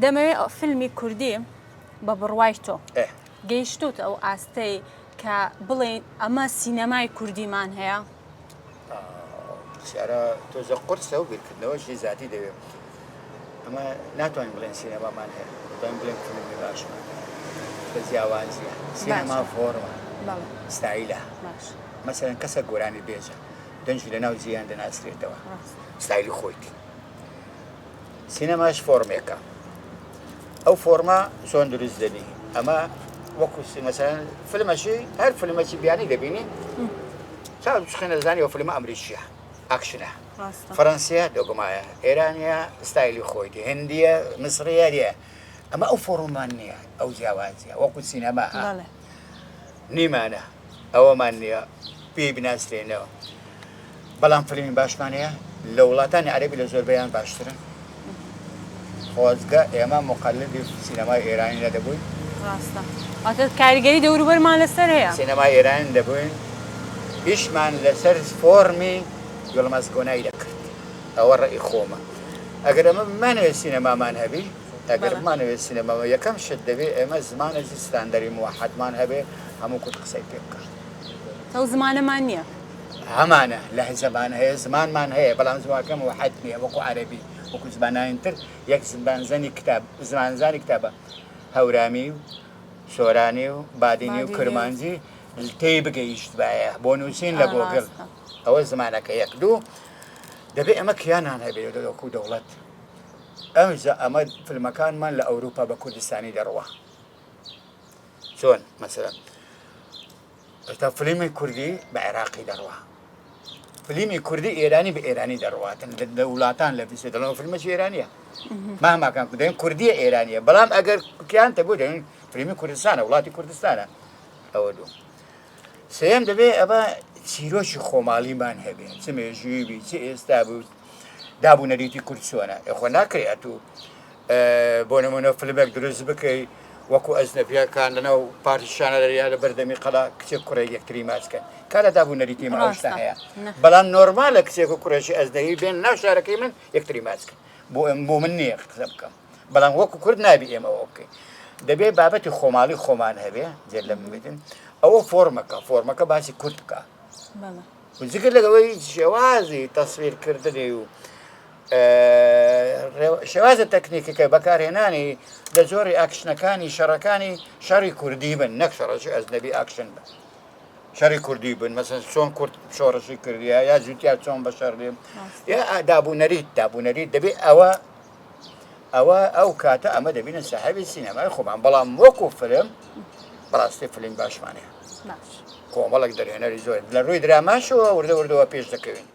دەمەوێ فیلمی کوردی بە بڕوای تۆ گەیشتوتە ئەو ئاستەی کە بڵێین ئەمە سینەمای کوردیمان هەیە؟ پرسیارە تۆزە قورسە و بیرکردنەوەشی زیاتی دەوێت. ئەمە ناتوانین بڵێن سینەمامان هەیە، دەتوانین بڵێن فیلمی باشمان هەیە. بە جیاوازیە سینەما فۆرمە، ستایلە. مەسەلەن کەسە گۆرانی بێژە دەنگی لەناو جیهان دەناسرێتەوە، ستایلی خۆیتی. سینەماش فۆرمێکە ئەو فۆرمە چۆن دروست دەبی ئەمە وەکو مەسەلەن فیلمەشی هەر فیلمەکی بیانی دەبینی چاو بخێنە زانی ئەو فیلمە ئەمریکیە ئاکشنە فەرەنسیە دۆگمایە ئێرانیە ستایلی خۆیتی هندیە میسریە دیە ئەمە ئەو فۆرممان نییە ئەو جیاوازیە وەکو سینەما نیمانە ئەوەمان نییە پێی بناسرێنەوە بەڵام فلیمی باشمان هەیە لە وڵاتانی عەرەبی لە زۆربەیان باشترن خۆزگە ئێمە مقلدی سینەمای ئێرانی نەدەبووین. ڕاستە واتە کاریگەری دەوروبەرمان لەسەر هەیە. سینەمای ئێرانی دەبووین ئیشمان لەسەر فۆڕمی یڵماز گۆنای دەکرد ئەوە ڕەئی خۆمە ئەگەر ئەمە بمانەوێت سینەمامان هەبی ئەگەر بمانەوێت سینەما یەکەم شت دەبێ ئێمە زمانێکی ستاندەری موحدمان هەبێ هەموو کورد قسەی پێ بکات. ئەو زمانەمان نییە. هەمانە لەهجەمان هەیە زمانمان هەیە بەڵام زمانەکە موحد نییە وەکو عەرەبی وەکو زمانانی تر یەک زمانزانی کتاب زمانزانی کتابە هەورامی و سۆرانی و بادینی و کرمانجی تێی بگەیشتبایە بۆ نووسین لە گۆگل ئەوە زمانەکە یەک دوو دەبێ ئەمە کیانان هەبێ وەکو دەوڵەت ئەمجا ئەمە فیلمەکانمان لە ئەوروپا بە کوردستانی دەڕوا چۆن مەسەلەن ئێستا فلیمی کوردی بە عێراقی دەڕوا فلیمی کوردی ئێرانی بە ئێرانی دەڕواتن لە وڵاتان لە فیسێ دەڵێن فیلمەکی ئێرانیە ماماکان دەێن کوردیە ئێرانیە بەڵام ئەگەر کیان تەبوو دەێن فلیمی کوردستانە وڵاتی کوردستانە ئەوە دوو سێم دەبێ ئەمە چیرۆکی خۆماڵیمان هەبێ چ مێژووی بی چ ئێستا بوو دابوو نەریتی کورد چۆنە ئەخۆ ناکرێ ئەتوو بۆ نمونە فلمێک دروست بکەی وەکو ئەجنەبیەکان لەناو پارتی شانە دەریا لە بەردەمی قەڵا کچێک کوڕێک یەکتری ماچکەن کا لە دابوو نەریتی ئێمە ئەو شتە هەیە بەڵام نۆرمالە کچێک و کوڕێکی ئەجنەبی بێن ناو شارەکەی من یەکتری ماچکەن بۆ ئەم بۆ من نییە قسە بکەم بەڵام وەکو کورد نابی ئێمە ئەوە بکەین دەبێ بابەتی خۆماڵی خۆمان هەبێ جێر لە من بێتن ئەوە فۆرمەکە فۆرمەکە باسی کورد بکە جگە لەگەڵی شێوازی تەسویرکردنی و شێوازە تەکنیکەکە بەکارهێنانی لە جۆری ئاکشنەکانی شەڕەکانی شەڕی کوردی بن نەک شەڕەشی ئەجنەبی ئاکشن بن شەڕی کوردی بن مەسەن چۆن کورد شۆڕشی کردیە یا جوتیا چۆن بە شەڕ دێ یا دابوو نەریت دابوو نەریت دەبێ ئەوە ئەوە ئەو کاتە ئەمە دەبینە سەحەبی سینەمای خۆمان بەڵام وەکو فلم بەڕاستی فلم باشمانەیە کۆمەڵێک دەرهێنەری زۆر لە ڕووی دراماشەوە وردە وردەوە پێش دەکەوین.